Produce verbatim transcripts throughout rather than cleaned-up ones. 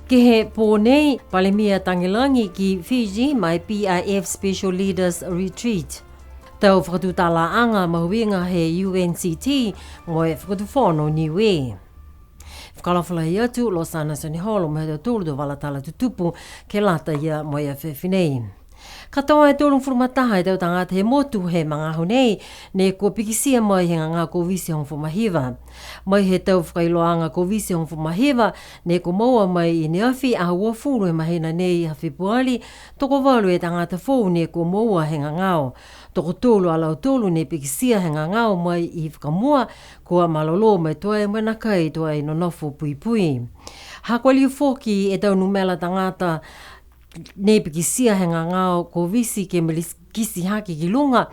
Ke he pō nei, Palemia Tagelagi ki Fiji mo e P I F Special Leaders Retreat. Tau fakatutalaaga mahuiga he U N C T mo e Fakatufono Niue. Fakaalofa lahi atu, Losana Sioneholo mo e ha tautolu tau vala tala tutupu ke lata ia mo e afiafi nei. Katoa e tolugofulu ma taha e tau tagata he motu he magaaho nei, ne kua pikitia mai he gagao Koviti hogofulu ma hiva. Mai he tau fakailoaaga Koviti hogofulu ma hiva, ne kua moua mai i neafi aho uafulu he mahina nei ha Fepuali, tokovalu e tagata foou ne kua moua he gagao. Tokotolu a lautolu ne pikitia he gagao mai i fakamua, kua malolō mai tuai mo e nākai tuai nonofo puipui. Ha kua liu foki e tau numela tagata ne pikitia he gagao Koviti ke malikiti hake ki luga,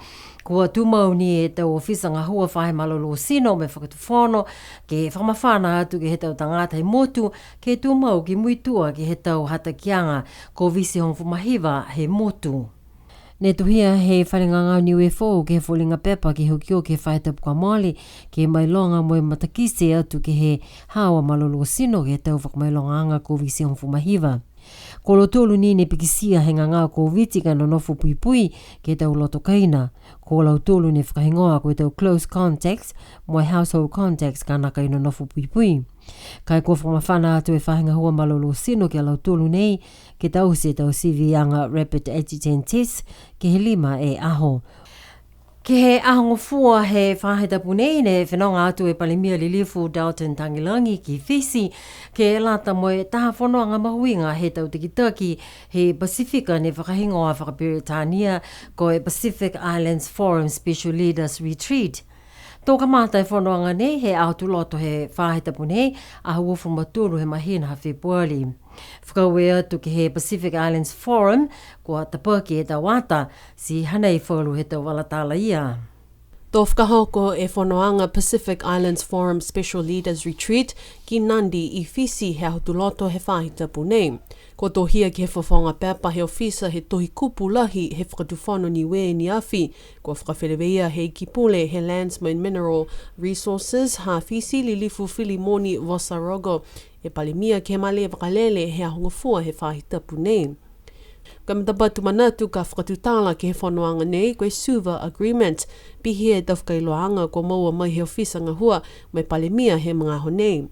kua tumau ni e tau ofisa gahua faahi malolō tino mo e fakatufono, ke fakamafana atu ke he tau tagata he motu, ke tumau ke muitua ke he tau hatakiaga Koviti hogofulu ma hiva he motu. Ne tohia he fale gagao Niue Foou ke he foliga pepa ke hoko ke he faahi tapu kua mole, ke mailoga mo e matakite atu ke he haau a malolō tino ke he tau fakamailogaaga Koviti hogofulu ma hiva. Ko lautolu ni ne pikitia he gagao Koviti ka nonofo puipui ke he tau loto kaina. Ko lautolu ne fakahigoa ko e tau close contacts mo e household contacts ka nākai nonofo puipui. Ka e kua fakamafana atu e faahi gahua malolō tino ki a lautolu nei, ke taute e tau siviaga rapid antigen test ke he lima e aho. Ke he Aho Gofua he faahi tapu nei, ne fenoga atu e Palemia Lilifu Dalton Tagelagi ki Fisi, ke lata mo e taha fonoaga mahuiga he tau takitaki he Pasifika ne fakahigoa fakaperitania ko e Pacific Islands Forum Special Leaders Retreat. To kamata e fonoaga nei he Aho Tuloto he faahi tapu nei, aho uafulu ma tolu he mahina ha Fepuali. Fakaaue atu ke he Pacific Islands Forum, kua tapaki e tau ata, ti hanei falu he tau vala tala ia. To fakahoko e fonoaga Pacific Islands Forum Special Leaders Retreat ki Nadi i Fisi he Aho Tuloto he faahi tapu nei. Kua tohia ke he fofoga pepa he ofisa he Tohi Kupu Lahi he Fakatufono Niue i neafi, kua fakafeleveia he Ikipule he Lands and Mineral Resources ha Fisi, Lilifu Filimoni Vosarogo, e Palemia ke he malē vakalele he Aho Gofua he faahi tapu nei. Ko e matapatu manatu ka fakatutala ke he fonoaga nei ko e Suva Agreement, pihia e tau fakailoaaga kua moua mai he ofisa gahua mo e Palemia he magaaho nei.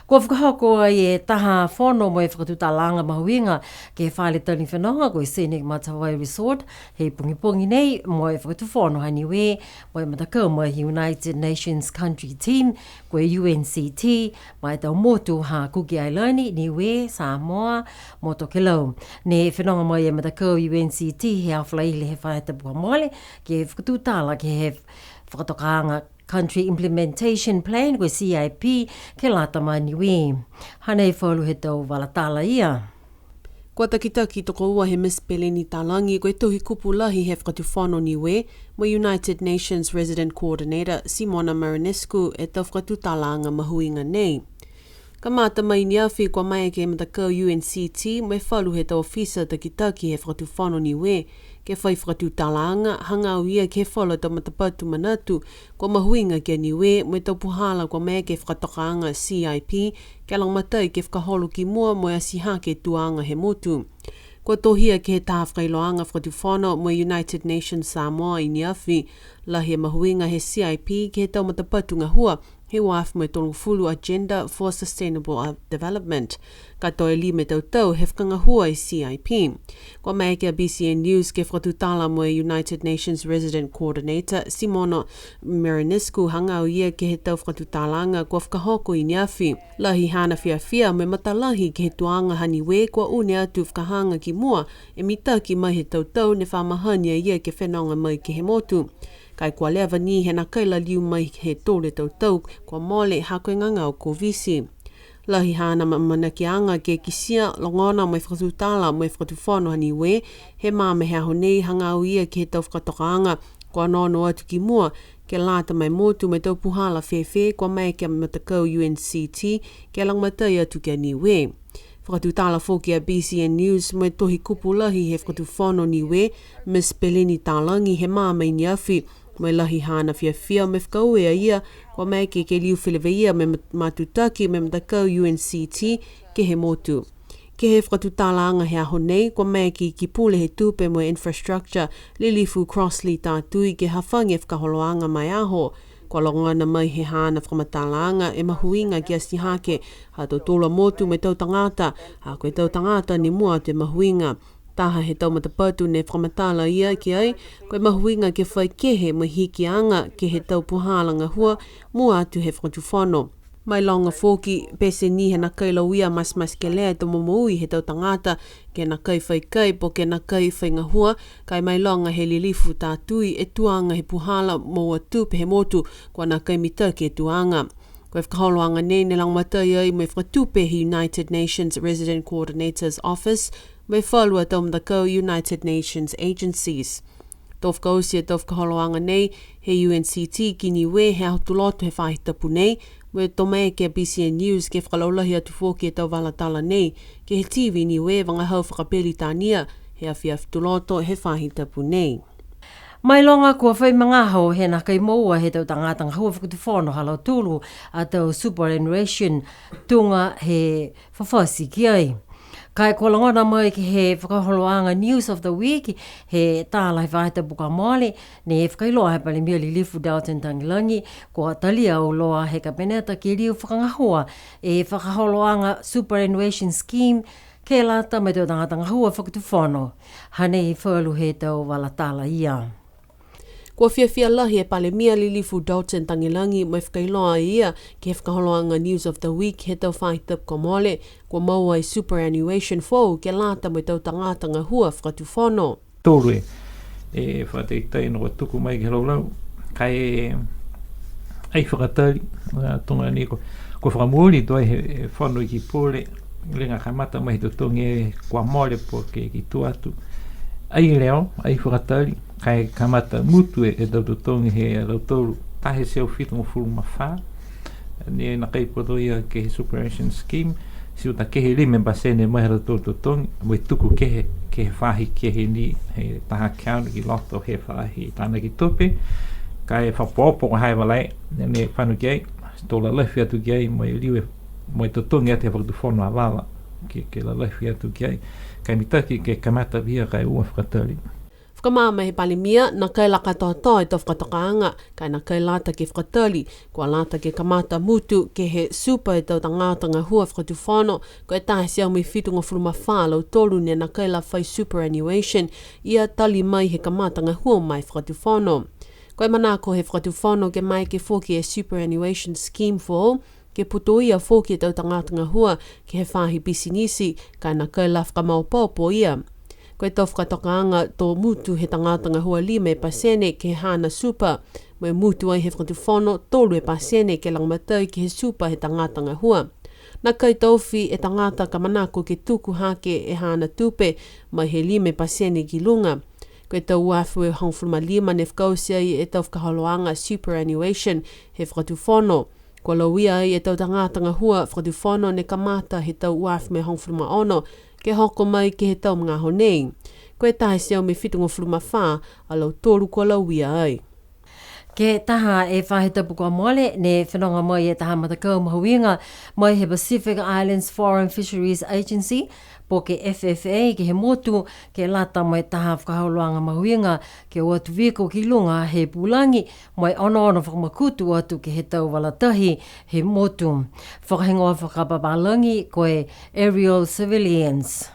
Kua fakahoko ai e taha fono mo e fakatutalaaga mahuiga ke he fale tali fenoga ko e Scenic Matavai Resort he pogipogi nei mo e Fakatufono ha Niue mo e matakau mai he United Nations Country Team, ko e U N C T, ma e tau motu ha Kuki Ailani, Niue, Samoa, mo Tokelau. Ne fenoga mai e matakau U N C T he Aho Falaile he faahi tapu kua mole, ke fakatutala ke he fakatokaaga Country Implementation Plan, ko e C I P, ke lata mo Niue. Hanei falu he tau vala tala ia. Kua takitaki tokoua he Miss Peleni Talagi, ko e Tohi Kupu Lahi he Fakatufono Niue, mo e United Nations Resident Coordinator, Simona Marinescu, e tau fakatutalaaga mahuiga nei. Kamata mai neafi kua maeke e matakau U N C T mo e falu he tau ofisa takitaki he Fakatufono Niue, ke fai fakatutalaaga, hagaao ia ke he falu tau matapatu manatu, kua mahuiga ki a Niue, mo e tau puhala kua maeke e fakatokaaga C I P, ke lagomatai ke fakaholo ki mua mo e ati hake e tuaga he motu. Kua tohia ke he taha fakailoaaga Fakatufono mo e United Nations Samoa i neafi, lahi e mahuiga he C I P ke he tau matapatu gahua, he ua afe mo e tolugofulu Agenda for Sustainable, uh, Development. Ka toe lima e tau tau he fakagahua e C I P. Kua maeke a B C N News ke fakatutala mo e United Nations Resident Coordinator, Simona Marinescu, hagaao ia ke he tau fakatutalaaga kua fakahoko i neafi. Lahi haana fiafia mo e matalahi ke he tuaga ha Niue kua une atu fakahaga ki mua, e mitaki mai he tau tau ne fa mahani a ia ke fenoga mai ke he motu. Ka e kua leva ni he nākai la liu mai he tolu e tau tau kua mole ha ko e gagao Koviti. Lahi haana amaamanakiaga ke kitia, logona mo e fakatutala mo e Fakatufono ha Niue, he magaaho he aho nei hagaao ia ke he tau fakatokaaga kua onoono atu ki mua, ke lata mo e motu mo e tau puhala fēfē kua maeke e matakau U N C T ke lagomatai atu ki a Niue. Fakatutala foki a B C N News mo e Tohi Kupu Lahi he Fakatufono Niue, Miss Peleni Talagi, he magaaho i neafi, mo e lahi haana fiafia mo e fakaaue a ia kua maeke ke liu feleveia mo e mat-, matutaki mo e matakau U N C T ke he motu. Ke he fakatutalaaga he aho nei, kua maeke e Ikipule he Tupe mo e Infrastructure, Lilifu Crossley Tatui, ke hafagi e fakaholoaga ma e aho. Kua logona mai he haana fakamatalaaga e mahuiga ke atihake ha tautolu a motu mo e tau tagata, ha ko e tau tagata ne mua atu e mahuiga. Taha he tau matapatu ne fakamatala a ia ki ai, ko e mahuiga ke fai kehe mo e hikiaga ke he tau puhala gahua, mua atu he fakatufono. Mailoga foki, pete ni he nākai lauia matematekelea e tau momoui he tau tagata, ke nākai fai kai, po ke nākai fai gahua, ka e mailoga he Lilifu Tatui e tuaga he puhala moua tupe he motu, kua nākai mitaki e tuaga. Ko e fakaholoaga nei ne lagomatai ai mo e fakatupe he United Nations Resident Coordinator's Office, mo e falu a tau matakau United Nations Agencies. To fakaoti e tau fakaholoaga nei he U N C T ki Niue he aho Tuloto he faahi tapu nei, mo e to maeke a B C N News ke fakalaulahi atu foki e tau vala tala nei, ke he T V Niue vagahau fakaPeritania, he afiafi Tuloto he faahi tapu nei. Mailoga kua fai magaaho he nākai moua he tau tagata gahua fakatufono ha lautolu a tau superannuation tuga he fafati ki ai. Ka e kua logona mai ke he fakaholoaga News of the Week, he tala he faahi tapu kua mole, ne fakailoa he Palemia Lilifu Dalton Tagelagi, kua talia auloa he Kapeneta ke liu fakagahua e fakaholoaga superannuation scheme, ke lata mo e tau tagata gahua fakatufono. Hanei falu he tau vala tala ia. Kua fiafia lahi e Palemia Lilifu Dalton Tagelagi mo e fakailoa e ia ke he fakaholoaga News of the Week he tau faahi tapu kua mole, kua moua e superannuation foou ke lata mo e tau tagata gahua fakatufono. Tolu e, e fakataitai ne kua tuku mai ke he laulau. Ka e ai fakatali, a, tuga ni ko, kua fakamooli tuai he, he Fono Ekepule, liga kamata mai he totogi kua mole po ke ki tua atu. Ai leo, ai fakatali, ka e kamata mutu e, e tau totogi he lautolu, taha e teau fitugofulu ma fā. Ne nākai putoia ke he superannuation scheme, ti uta kehe lima e pasene mai ha lautolu totogi, mo e tuku kehe, ke he faahi kehe ni, he taha account ki loto he faahi tānaki tupe, ka e fakaopoopo ko hai valai, ne, ne fano ki ai, to lalafi atu ki ai, mo e liu e, mo e totogi atu he fakatufono a vava, ke, ke lalafi atu ki ai, ka e mitaki ke kamata via ka e ua fakatali. Fakamaama he Palemia, nākai la katoatoa e tau fakatokaaga, ka e nākai lata ke fakatali, kua lata ke kamata mutu ke he super e tau tagata gahua fakatufono, ko e taha e teau mo e fitugofulu ma fā a lautolu ne nākai la fai superannuation, ia tali mai he kamata gahua ma e fakatufono. Ko e manako he fakatufono ke maeke foki e superannuation scheme foou, ke putoia foki e tau tagata gahua ke he faahi pisinisi, ka e nākai la fakamaopoopo ia. Ko e tau fakatokaaga to mutu he tagata gahua lima e pasene ke he haana super, mo e mutu ai he fakatufono tolu e pasene ke lagomatai ke he super he tagata gahua. Nākai taofi e tagata ka manako ke tuku hake e haana tupe mai he lima e pasene ki luga. Ko e tau ua afe hogofulu ma lima ne fakaoti ai e tau fakaholoaga superannuation he fakatufono. Kua lauia ai e tau tagata gahua fakatufono ne kamata he tau ua afe mo e hogofulu ma ono, ke hoko mai ke he tau magaaho nei. Ko e taha e teau mo e fitugofulu ma fā a lautolu kua lauia ai. Ke he taha e faahi tapu kua mole, ne fenoga mai e taha matakau mahuiga mai he Pacific Islands Forum Fisheries Agency, po ke F F A, ke he motu, ke lata mo e taha fakaholoaga mahuiga, ke o atu viko ki luga he pulagi, mo e onoono fakamakutu atu ke he tau vala tahi he motu. Fakahigoa fakapapālagi ko e aerial surveillance.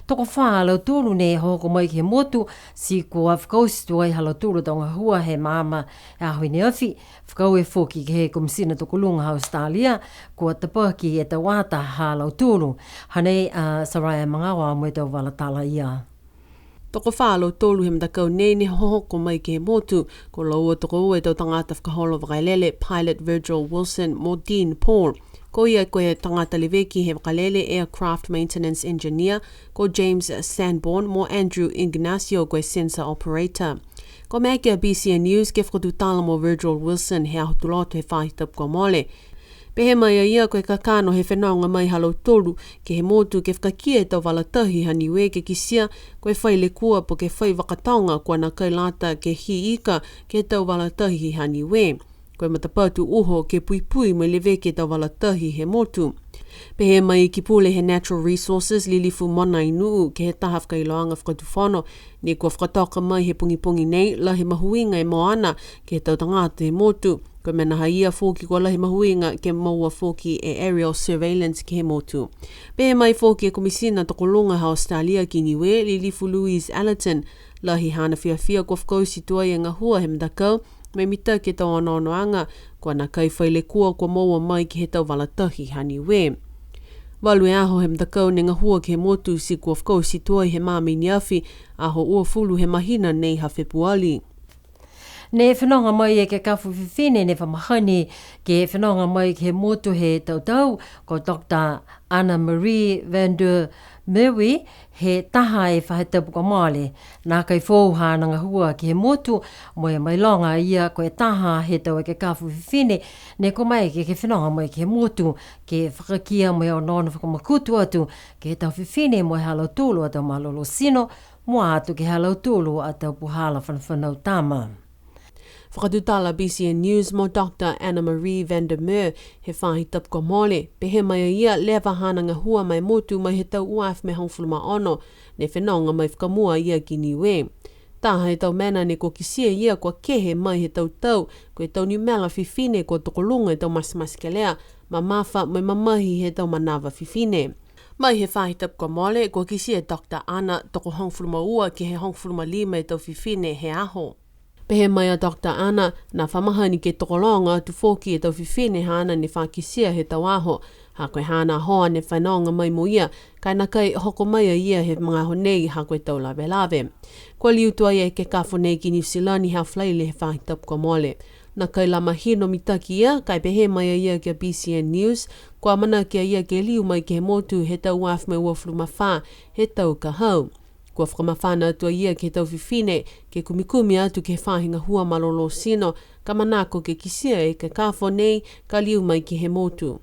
Tokofā a lautolu ne hohoko mai ke he motu, ti kua fakaoti tuai ha lautolu a tau gahua he maama he aho i ne afi, fakaaue foki ke he Komisina Tokoluga ha Australia, kua tapaki e tau ata ha lautolu. Hanei a Soraya Magaoa mo e tau vala tala ia. Tokofā a lautolu he matakau nei ne hohoko mai ke he motu, ko laua tokoua e tau tagata fakaholo vakalele, Pilot Virgil Wilson mo Dean Paul. Ko ia ko e tagata leveki he vakalele Aircraft Maintenance Engineer, ko James Sanborn mo Andrew Ignacio ko e Sensor Operator. Kua maeke a B C N News ke fakatutala mo Virgil Wilson he aho Tuloto he faahi tapu kua mole. Pehē mai a ia ko e kakano he fenoga mai ha lautolu ke he motu ke fakakia e tau vala tahi ha Niue ke kitia ko e fai lekua po ke fai vakatoga kua nākai lata ke hī ika ke he tau vala tahi ha Niue. Ko e matapatu uho ke puipui mo e leveki e tau vala tahi he motu. Pehē mai e Ikipule he Natural Resources, Lilifu Mona Inuu, ke he taha fakailoaga fakatufono, ne kua fakatoka mai he pogipogi nei, lahi e mahuiga e moana ke he tau tagata he motu. Ko e mena ha ia foki kua lahi e mahuiga ke moua foki e aerial surveillance ke he motu. Pehē mai foki e Komisina Tokoluga ha Australia ki Niue, Lilifu Louise Ellerton, lahi haana fiafia kua fakaoti tuai e gahua he matakau, mo e mitaki e tau onoonoaga, kua nākai fai lekua kua moua mai ke he tau vala tahi ha Niue. Valu e aho he matakau ne gahua ke he motu ti kua fakaoti tuai he maama i ne afi, aho uafulu he mahina nei ha Fepuali. Ne fenoga mai e ekekafo fifine ne fa mahani ke fenoga mai ke he motu he tau tau, ko Doctor Anna Marie van der Merwe, he taha e faahi tapu kua mole. Nākai foou haana gahua ke he motu, mo e mailoga a ia ko e taha he tau ekekafo fifine ne kua maeke ke fenoga mai ke he motu, ke fakakia mo e onoono fakamakutu atu ke he tau fifine mo e ha lautolu a tau malolō tino, mua atu ke he ha lautolu a tau puhala fanafanau tama. Fakatutala BCN News mo Doctor Anna Marie van der Merwe he faahi tapu kua mole, pehē mai a ia leva haana gahua ma e motu mai he tau ua afe mo e hogofulu ma ono, ne fenoga mai fakamua a ia ki Niue. Taha he tau mena ne kua kitia e ia kua kehe mai he tau tau, ko e tau numela fifine kua tokoluga e tau matematekelea, mamafa mo e mamahi he tau manava fifine. Mai he faahi tapu kua mole, kua kitia e Doctor Anna tokohogofulu ma ua ke he hogofulu ma lima e tau fifine he aho. Pehē mai a Doctor Anna, ne fa mahani ke tokologa atu foki e tau fifine haana ne fa kitia he tau aho, ha ko e haana hoa ne fenoga mai mo ia, ka e nākai hoko mai a ia he magaaho nei ha ko e tau lavelave. Kua liu tuai e ekekafo nei ki Niu Silani he Falaile he faahi tapu kua mole. Nākai la mahino mitaki a ia, ka e pehē mai a ia ki a BCN News, kua amanaki a ia ke liu mai ke he motu he tau ua afe mo e uafulu ma fā he tau ka hau. Kua fakamafana atu a ia ke he tau fifine, ke kumikumi atu ke he faahi gahua malolō tino, ka manako ke kitia e ekekafo nei, ka liu mai ke he motu.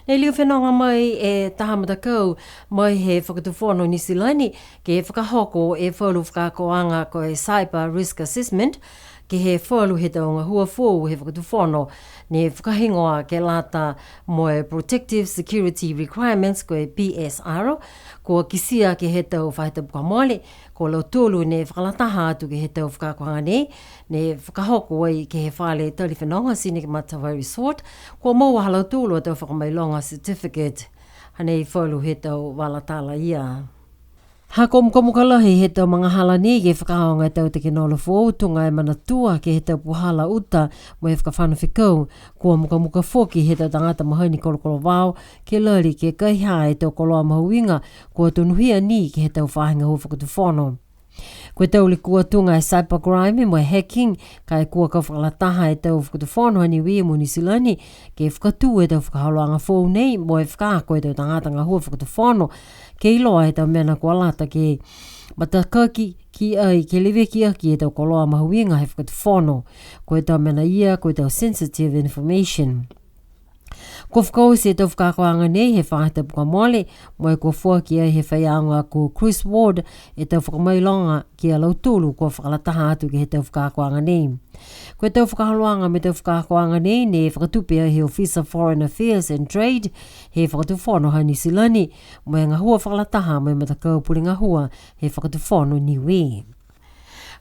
Ne liu fenoga mai e taha matakau mai he Fakatufono Niu Silani, ke fakahoko e falu fakaakoaga ko e Cyber Risk Assessment, ke he falu he tau gahua foou he Fakatufono, ne fakahigoa ke lata mo e Protective Security Requirements, ko e PSR, kua kitia ke he tau faahi tapu kua mole, ko lautolu ne fakalataha atu ke he tau fakaakoaga nei, ne fakahoko ai ke he fale tali fenoga Scenic Matavai Resort, kua moua ha lautolu a tau fakamailoga certificate. Hanei falu he tau vala tala ia. Ha ko e mukamuka lahi he tau magahala nei ke fakaaoga e tau tekenolosi foou tuga e manatua ke he tau puhala uta mo e fakafano fekau. Kua mukamuka foki he tau tagata mahani kolokolovao ke lali ke kaihā e tau koloa mahuiga kua tonuhia ni ke he tau faahi gahua fakatufono. Ko e tau lekua tuga e cybercrime mo e hacking, ka e kua kau fakalataha e tau fakatufono ha Niue mo Niu Silani, ke fakatū e tau fakaholoaga foou nei, mo e fakaako e tau tagata gahua fakatufono, ke iloa e tau mena kua lata ke matakaki ki ai, ke leveki aki e tau koloa mahuiga he fakatufono. Ko e tau mena ia, ko e tau sensitive information. Kua fakaoti e tau fakaakoaga nei he faahi tapu kua mole, mo e kua foaki ai he faiaoga ko Chris Ward e tau fakamailoga ki a lautolu kua fakalataha atu ke he tau fakaakoaga nei. Ko e tau fakaholoaga mo e tau fakaakoaga nei ne fakatupe ai he Office of Foreign Affairs and Trade he Fakatufono ha Niu Silani, mo e gahua fakalataha mo e matakau pule gahua he Fakatufono Niue.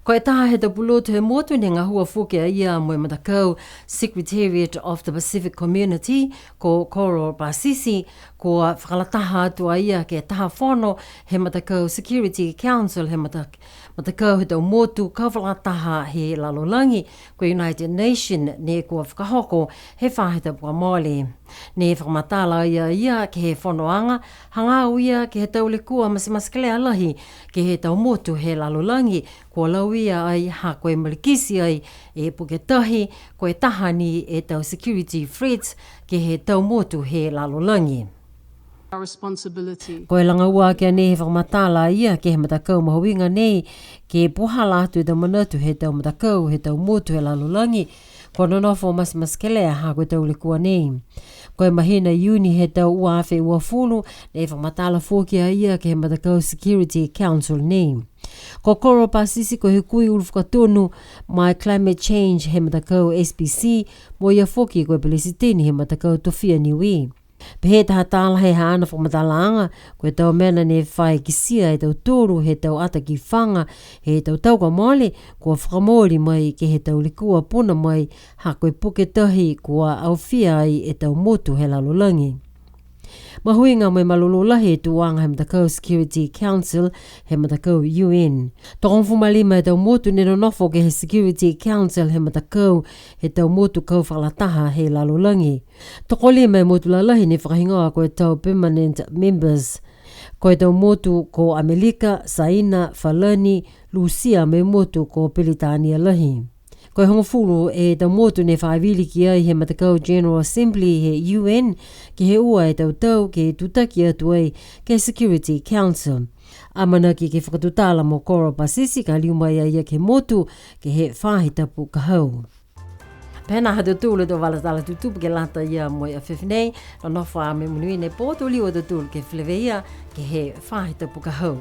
Ko e taha he tau pulotu he motu ne gahua foki a ia mo e matakau Secretariat of the Pacific Community, ko Coral Pasisi, kua fakalataha atu a ia ke he taha fono he matakau Security Council he mata-, matakau he tau motu kau fakalataha he lalolagi, ko e United Nation, ne kua fakahoko he faahi tapu kua mole. Ne fakamatala a ia ke he fonoaga, hagaao ia ke he tau lekua matematekelea lahi ke he tau motu he lalolagi, kua lauia ai ha ko e malikiti ai e puke tahi, ko e taha ni e tau security threats ke he tau motu he lalolagi. Our responsibility. Ko e lagaua aki a nei he fakamatala a ia ke he matakau mahuiga nei, ke puhala atu e tau manatu he tau matakau he tau motu he lalolagi, kua nonofo matematekelea ha ko e tau lekua nei. Ko e mahina Iuni he tau ua afe uafulu, ne fakamatala foki a ia ke he matakau Security Council nei. Ko Coral Pasisi ko e hukui ulu fakatonu ma e climate change he matakau S P C, mo ia foki ko e Pelesiteni he matakau Tofia Niue. Pehē e taha tala he haana fakamatalaaga, ko e tau mena ne fa kitia e tau tolu he tau ata kifaga he tau tau kua mole, kua fakamooli mai ke he tau lekua puna mai, ha ko e puke tahi kua aofia ai e tau motu he lalolagi. Mahuiga mo e malolō lahi e tuaga he matakau Security Council he matakau U N. Tokohogofulu ma lima e tau motu ne nonofo ke he Security Council he matakau he tau motu kau fakalataha he lalolagi. Tokolima e motu lalahi ne fakahigoa ko e tau permanent members. Ko e tau motu ko Amelika, Saina, Falani, Lusia mo e motu ko Peritania Lahi. Ko e hogofulu e tau motu ne fa vili ki ai he matakau General Assembly he U N, ke he ua e tau tau ke tutaki atu ai ke he Security Council. Amanaki ke fakatutala mo Coral Pasisi ka liu mai a ia ke he motu ke he faahi tapu ka hau. Pehē nā ha tautolu a tau vala tala tutupu ke lata ia mo e afiafi nei, nonofo ā mo e monuina e pō, to liu a tautolu ke feleveia ke he faahi tapu ka hau.